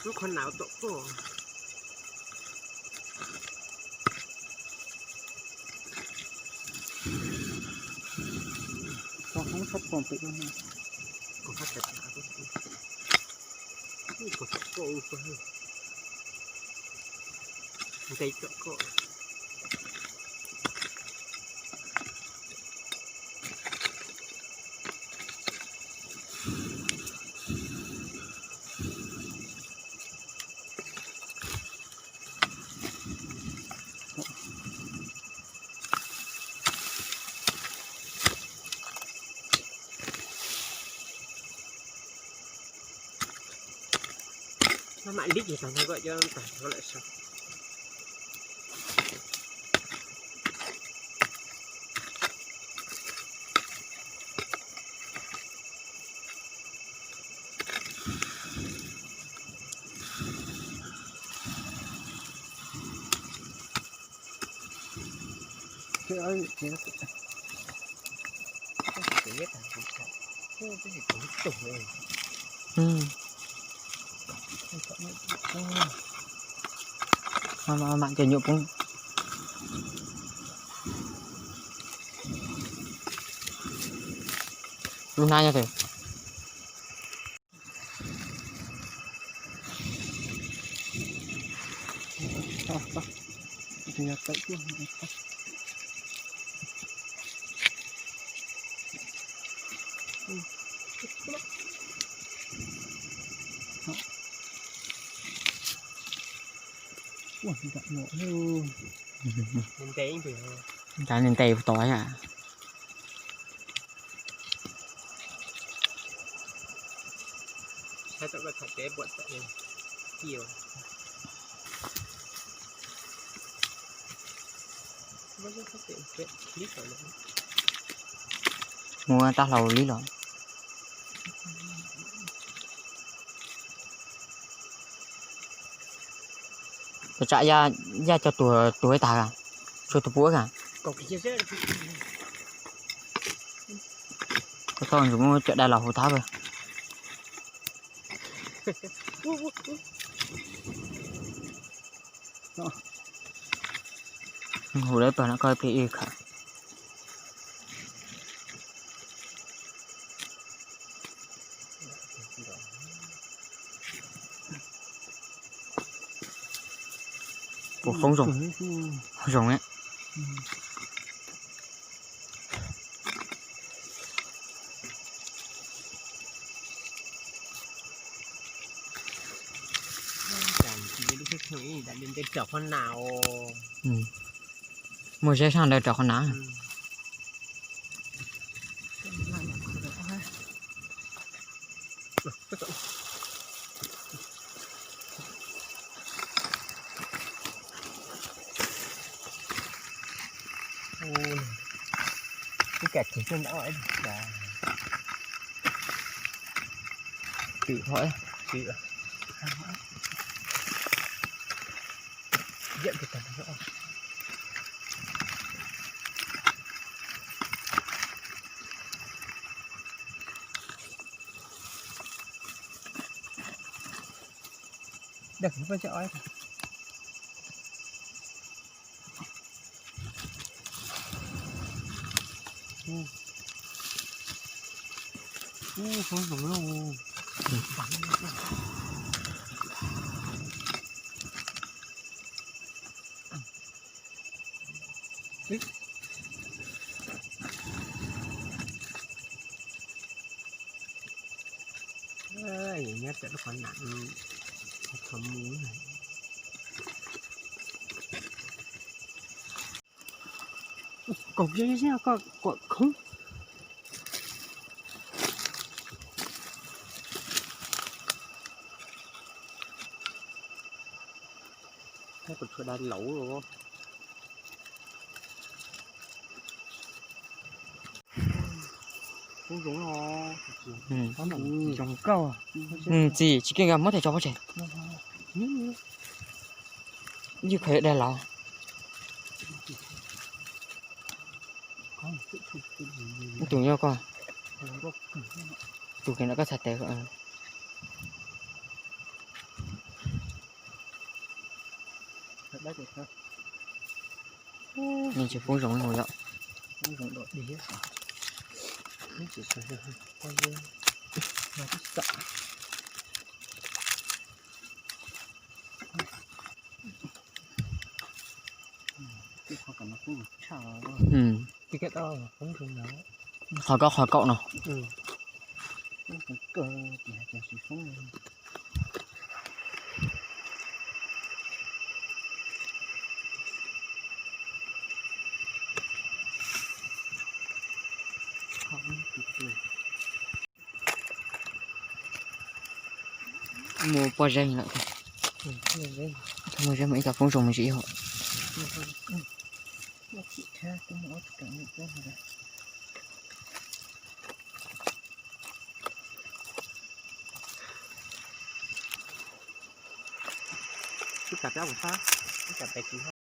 Lub qhov nav tom koj. Tau hoob tshaj pom pem no. Kom hab tas tas, kom tom koj, ntes tom koj. Maj mam lib ces tag nrho koj coj tag nrho lawm sab. Mam cov nyuam poob. Lub hnab nyob twg? Ntes ntes tod yom. Muab tab hlau lib los. Ua tsam yaj cov tuag tuag ib tag, tshuav tus pua ka. Koj txhob ntsus muab cov dai los hu thab. Hu lawv pag no koj plig ib khawm. Puas foob zoo? Zoo. Muaj zeb sab ntawd rau qhov na. Ib ka teg tuaj ntawm twm ho. Nyob rau lub qhov nam, qhov mus. Kaum kiag zeb koj kom khoob. Kuv tshuav dai lauv los. Zoo nkauj. Txiv tsis keej, muab tes tso pov tseg. Ywj khav dai lauv. Tus nyob koj, tus kiag no koj txhais tes. Nej tsis poob zoov li yom? Qhov kaum qhov kaum no. Muaj pob zeb lawm. Muaj zeb mas ib co poob zoov me ntsis ib hom.